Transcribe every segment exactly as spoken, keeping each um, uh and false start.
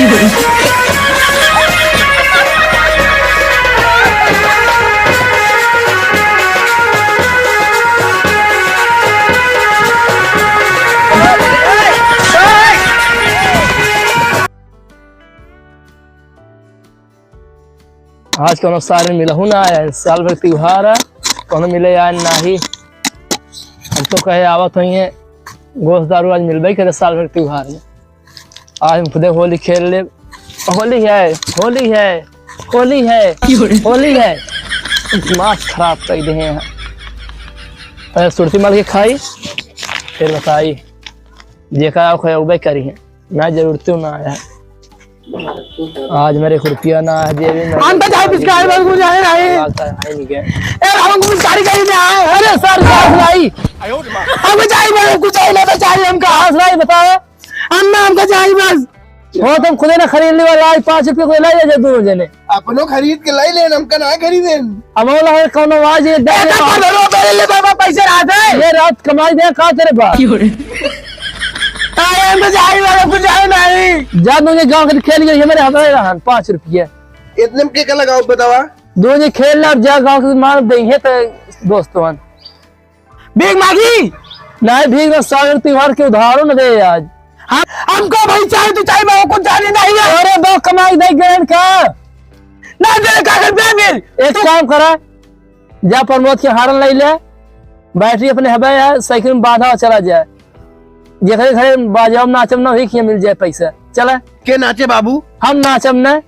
आज कौनो सारे मिलहु ना आए, साल भर त्योहार है, कौनो मिले आए नाही। हम तो कहे आवत होइहैं, गोश्त दारू आज मिलबे करे साल भर त्योहार में। आज हम खुदे होली खेल लेब। होली है, होली है, होली है, क्यों रे? होली है। दिमाग खराब कर दे हैं। पहले सुरती मार के खाई, फिर बताई। जेका आओ खाए, उबे करी है। ना जरूरत ना आया। आज मेरे एक रुपया ना है जेबी में। हम तो चाय बिस्किट बस कुछ आए नहीं। लागता है नहीं क्या? ए, हम कुछ गाड़ी गाड़ी में आए। अरे सर, घास लाई। हम चाय बस कुछ आए ना तो चाय हम कहाँ से लाई बताओ? हम ना हमका चाय बस। वो तुम खुदे ना खरीद ली वाला, आज पाँच रुपये को लाई जा दोनों जने। अपनो खरीद के लाई लेन, हमका ना खरीदेन। अब वो ला कौनो आज ये दे ए, तो दे। पन्द्रह रुपये ले बाबा, पैसे रहते। ये रात कमाई दे का तेरे बाप? क्यों रे? अरे, हम तो जाई वाला कुछ आए नहीं। जा, तुझे गाँव के खेल गई, हमारे हमारे रहन, पाँच रुपये। इतने में के का लगाओ, बतावा? दो जे खेल ला, जा गाँव के मार देंगे तो दोस्तवन। भीख मांगी? नहीं, भीख ना, सागर त्योहार के उधारो न दे आज। हाँ, हमको भाई चाहे तो चाहे, मैं कुछ जाने नहीं है। अरे, दो कमाई दे गए का? ना दे, का कर दे फिर? एक काम करा, जा प्रमोद के हारन लाई ले, बैटरी अपने हबे है, साइकिल में बांधा चला जाए। जेकरे घरे बाजाम नाचम ना होई, किया मिल जाए पैसा। चला। के नाचे बाबू? हम नाचम ना।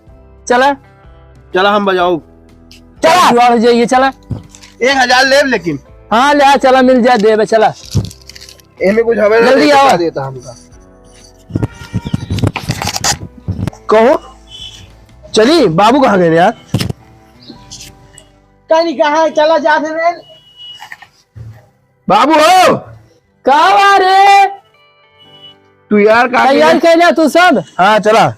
चला। चला हम बजाओ। चला। जुआर हो जाइए, चला। एक हजार लेब लेकिन। हाँ, ले आ, चला, मिल जाए, देबे, चला। एमे कुछ हवे ना, जल्दी तो आओ। बता देता हमका। कहो, चली, बाबू कहाँ गए यार? कहीं कहाँ चला जात है रे? बाबू हो। का बा रे? तू यार का तैयार कइले? कइले तू सब? हाँ, चला।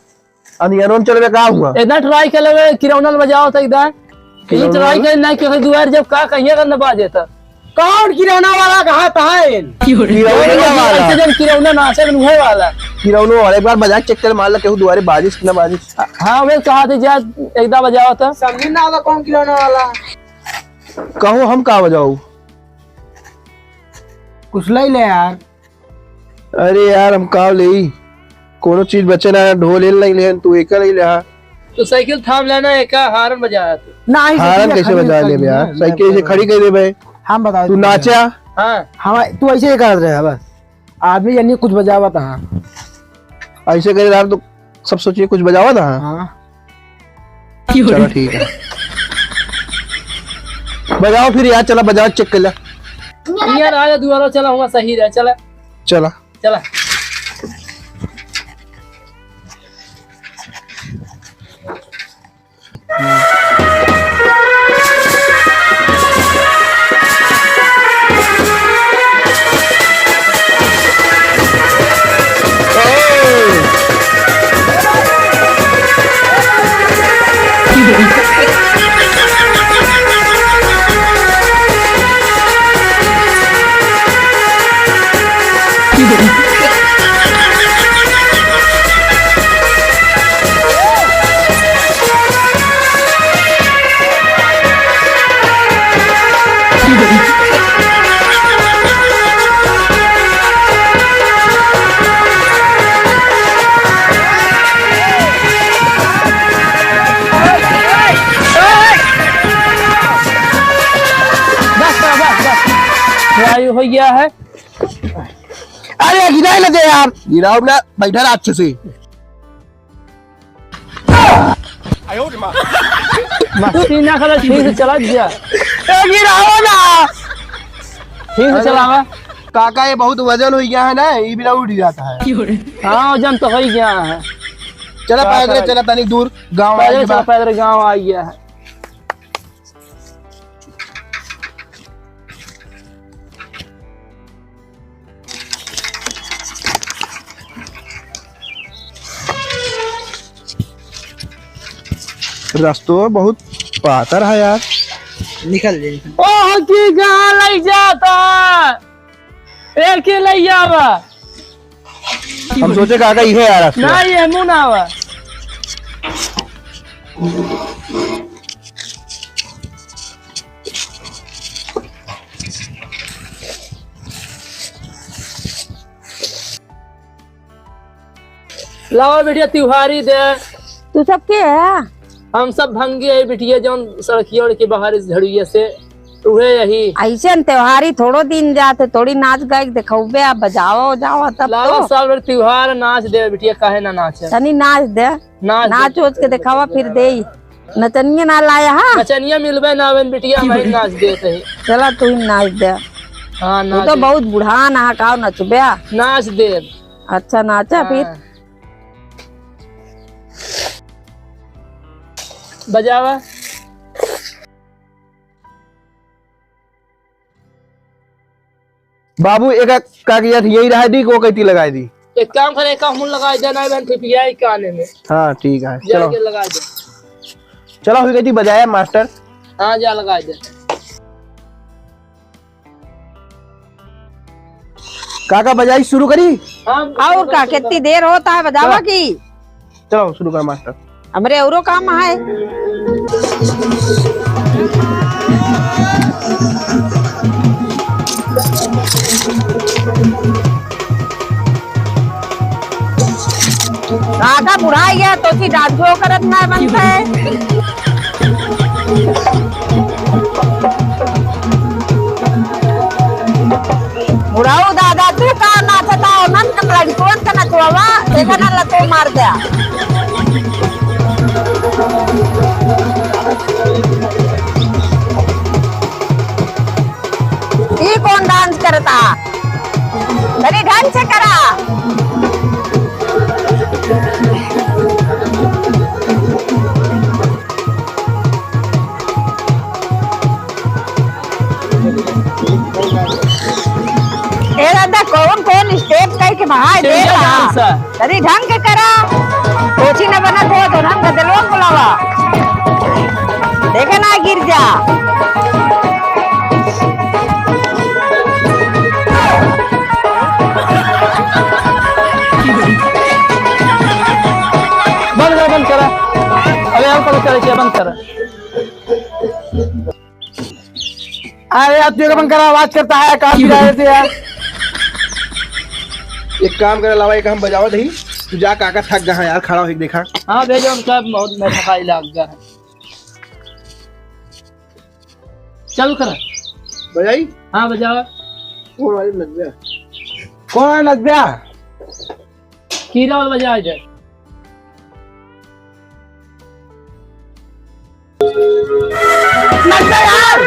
अंधियारों में चलबे का हुआ? इतना ट्राई कर लेवे, किरौना बजाओ तो इधर। ये किरौना ट्राई वाला? कर नहीं, क्योंकि दुआर जब का कहिए कर न बाजे तो। कौन किरौना वाला कहा था है? किरौना वाला। जब किरौना नाचे में उहे वाला। किरौना वाला, एक बार बजा के चेक कर, मान ला केहू दुआरे बाजिस कि ना बाजिस। हाँ, वे कहा थे जा, एक दा बजाओ तो। समझी ना वाला कौन किरौना वाला? कहो हम का बजाऊ? कुछ लाई ले यार। अरे यार, हम का लेई? कोनो चीज बचे ना, ढोल एल नहीं लेहन, तू एका नहीं लेहा। तो साइकिल थाम लेना, एका हारन बजाया तू। ना, ही हारन साइकिल कैसे खड़ी बजा कर लेबे यार? दिया, साइकिल ऐसे खड़ी कर देबे। हम बता तू देते हैं। नाचा। हाँ। हम, तू ऐसे ही करत रहे बस। आदमी यानी कुछ बजावत हाँ। ऐसे करे यार तो सब सोचिए कुछ बजावत हाँ। हाँ। चलो ठीक है। बजाओ फिर यार, चला बजाओ, चेक कर ले। यार आजा दुआरो, चला हुआ सही रहे, चला। चला। चला। बस, बस, बस, बस। हो गया है। अरे, गिराए ना दे यार। गिराओ ना, बैठा रहा अच्छे से। मस्ती ना करो, ठीक से चला जा। ए, गिराओ ना। ठीक से चलावा। काका, ये बहुत वजन हो गया है ना, ये बिना उठ जाता है। हाँ, वजन तो हो ही गया है। चला, का पैदल करे? चला, तनी दूर गाँव पैदल आगे चला, बा। पैदल गाँव आ गया है। रस्तो बहुत पातर है यार। निकल जाए। ओह की गाल आई जाता। एक ही लई आवा। हम सोचे काका इहे यार रस्तो। ना, ये मुँह ना आवा। लावा बिटिया, तिवारी दे। तू सब के है? हम सब भंगी है बिटिया, जौन सड़किया ओढ़ के बाहर इस झड़ुइया से, उहे यही। ऐसे न त्योहारी थोड़ो दिन जाते, थोड़ी नाच गाय के देखौबे, आप बजावा उजावा तब लावा तो। सब त्योहार नाच दे बिटिया, काहे ना नाचे? तनी नाच दे। नाच नाच दे। ओच के देखावा, फिर देई। नचनिया ना लाया, हाँ? नचनिया मिलबे ना आवेन बिटिया, हम ही नाच देत है। चला, तू ही नाच दे। हाँ, तू नाच तो दे। बहुत बूढ़ा ना, का नचबे? नाच दे। अच्छा, नाचा फिर। हाँ। बजावा। बाबू, एक कागज यही रहा दी, को कैती लगाई दी। एक काम करे, एक मुन लगाई दे, ना बहन, फिपिया ही काने में। हाँ, ठीक है, जाके चलो। लगाई दे। चलो, हुई कहती बजाया मास्टर। हाँ, जा लगाई दे। काका, बजाई शुरू करी? हाँ, और का, कितनी देर होता है बजावा चलो। की? चलो, शुरू कर मास्टर। हमरे औरो काम है। काका बुढ़ा गया, तो की डांसो करत ना बनता है। बुढ़ऊ दादा, तू का नाचता हो? नन के लड़कोन के नचवावा, देखा ना लतो मार द्या। ई कौन डांस करता? तनी ढंग से करा। ए दादा, कौन कौन स्टेप कई के बहाए दे सिंगल रहा? डांस है। तनी ढंग के करा। कोची न बनत हो तो ढंग से दिलवा बुलावा। देखे ना गिर जा। बंद करा, बंद करा। अबे यार, पकड़ के रखिए, बंद करा। अरे यार, तू एक बंद करा, आवाज करता है, काम भी रहे थे यार। एक काम करे लावा, एक हम बजावत ही, तू जा, काका थक गए हैं यार, खड़ा होके देखा। हाँ, भेजो, उनका बहुत मैं थकाई लाग गया है। चालू करा। बजाई? हाँ, बजावा। कौन वाली नच गया? कौन है नच गया? कीड़ा वाला बजा इधर। नच गया यार।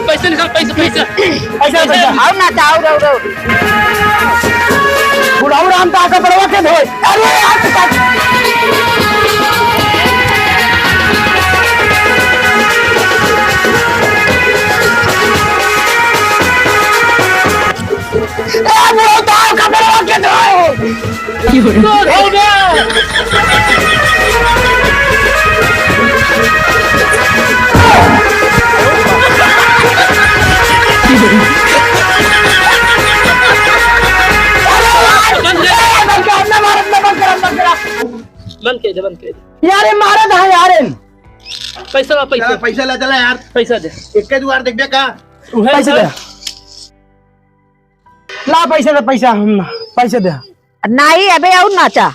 पैसा निकाल, पैसा, पैसा। पैसा, पैसा। आओ ना, आओ, आओ, आओ। बुढ़ऊ राम का आका बड़वा के धोए। अरे यार, तू का-, ए, बुढ़ऊ तो आका बड़वा के धोए। की हो रहा है? तो हो गया। बंद कर। बंद कर, बंद कर, बंद कर। बंद कर दे, बंद कर दे। यार, ये मारा था यार, इन। पैसा ला, पैसा। चला, पैसा ला, चला यार। पैसा दे। एक के दुआर देख बे का? उहे पैसा दे। ला पैसा दे, पैसा, हम, पैसा दे। नाही, अबे और नाचा,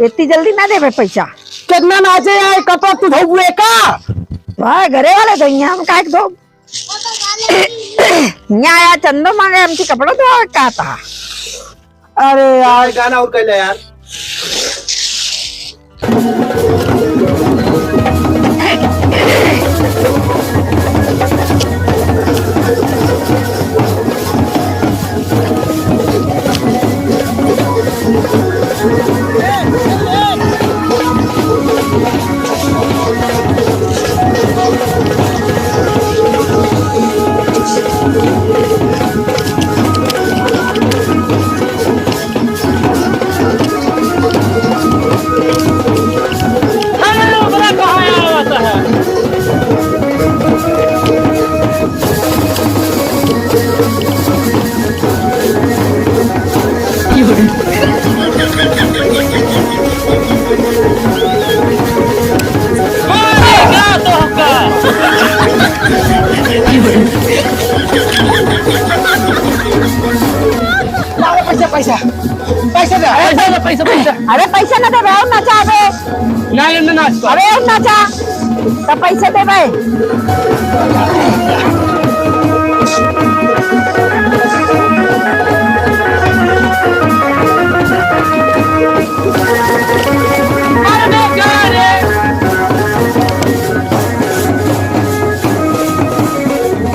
इतनी जल्दी ना देबे पैसा। कितना नाचे यार, कपड़ा तू धोबुए का? भाई, घरे वाले धोइए, हम काहे के धोब? यहाँ आया चंदो मांगे, हमसे कपड़ा धोवे का था? अरे यार, गाना और कर ले यार। पैसा, पैसा दे। अरे, पैसा, पैसा, पैसा। अरे, पैसा ना देबे, और नाचा बे। ना, ना, ना, नाच। अरे, और नाचा। तो पैसा देबे।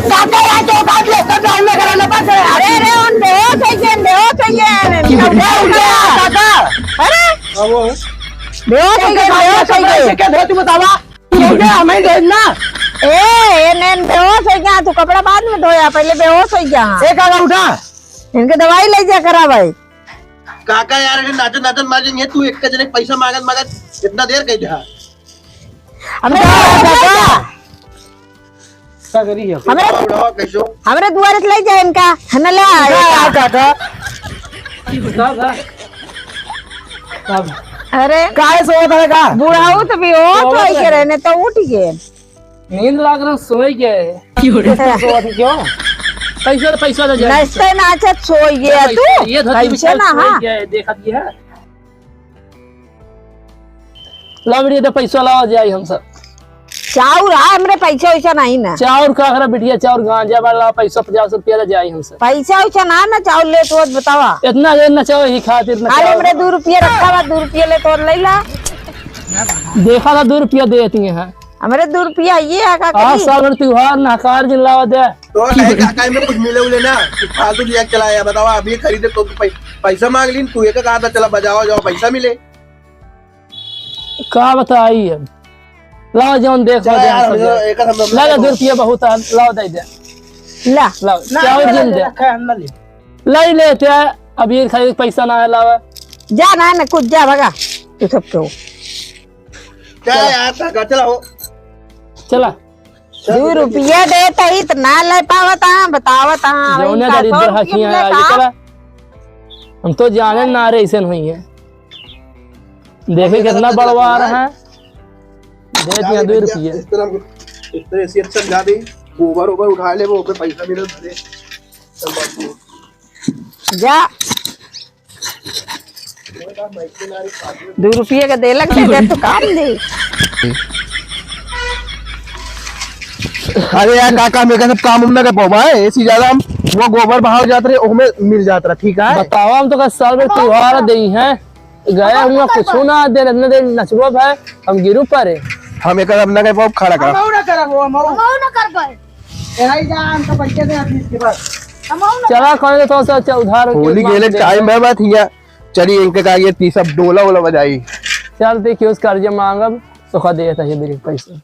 काका, यहाँ तो बात ये सब जानने का ना बात है। अरे, अरे, उन बेहोश होइ गए, बेहोश होइ गए। ए, उठा, काका। अरे, हाँ, वो। बेहोश होइ गए, बेहोश होइ गए। कैसे क्या धोती बतावा? ये क्या हमें दे ना? ए, ए, ने बेहोश होइ गया, तू कपड़ा बाद में धोया, पहले बेहोश होइ गया। ए, काका, उठा। इनके दवाई ले जा करा भाई। काका यार, अगर नाचत नाचत मार जाएंगे, तू एक जने पैसा मांगत मांगत इतना देर कह जा। हमें का काका? का करी है? हमरे, बुढ़ावा कैसो? हमरे दुआरे से ले जाए इनका, है ना, ले आए का इनका। काका? का, का? का? अरे, काहे सोवत है का? बुढ़ाऊ तो भी हो, सोवत तो ऐसे है। रहने तो उठ गए। नींद लाग रहा, सोई गए। क्यों रे? सोवत है क्यों? पैसा, पैसा दे जाए। नचते नाचत सोई गया ये तू। पैसा, ये धोती कैसे बिछा ना, सोई हाँ? गए, देखत ये है। लाओ बिटिया, तो पैसा लाओ, जाई हम सब। चाउर है हमरे, पैसा वैसा नहीं ना। चाउर का करा बिटिया, चाउर गांजा बार लाओ, पैसा पचास रुपया ले जाई हम सब। पैसा वैसा ना, ना चाउर ले तो बतावा। इतना देर ना चाउर ही खातिर ना अरे चाउर। हमरे दो रुपया रखा बा, दो रुपया ले तो ले ला। देखा था दो रुपया देती हैं। हमरे दो रुपया ये है का आज करी? साल भर त्योहार ना हकार जिन लावा दे। तो नहीं काका में कुछ मिले उले ना, फालतू दिया चला या बतावा, अभी खरीदे तो पै-, पैसा मांग लीन, तू एक कहा था चला बजावा जाओ पैसा मिले। का बताई अब? लाओ जौन देख चला दे यार, हम हम सब। एक हम ला, ला, दो रुपया बहुत है, लाओ दे दे। ला। लाओ, ना, चाउर ना, जिन ना, दे। ना, खाए हम ना ले। लाई लेते हैं, अब ये खाली पैसा ना है लावा। जा ना, ना, कुछ जा, भगा। तू सब तो। चला यार, काका, चला हो। चला। दो रुपया देत ही तो ना ले पावत हाँ, बतावत हाँ, जौने इनका गाड़ी सौ दे रुपया हकिया मिले आज का? चला। हम तो जाने ना रहे ऐसे नहीं है। देखे कितना बड़वा आ रहा है। दे दिया दो रुपया। इस तरह, इस तरह से अच्छा जा दे, गोबर ओबर उठा ले, वो पे पैसा मिले भले। चल बात सुनो। जा। दो रुपये का देलक दे दे तो काम दे। अरे यार काका, हम एक सब काम उम ना कर पाओ भाई, ऐसी ज्यादा हम वो गोबर बहाव जात रहे, ओमे मिल जात रहा, ठीक है? बताओ, हम तो का साल भर त्योहार दे ही हैं, गया हुआ कुछ ना दे, इतने दिन नचबो भाई, हम गिरू परे। हम एक अब ना कर पाओ, खड़ा कर। हम ना करब, हम ना कर पाए। यही जा, हमको पैसे दे, अभी इसके बाद। हम ना चला, कौन तो से अच्छा उधार होके होली मांग गेले ले। टाइम है बात हिया। चली इनके का ये ती सब डोला वोला बजाई। चल देखियो उस कर्ज मांगब तो का देत है बिल पैसा।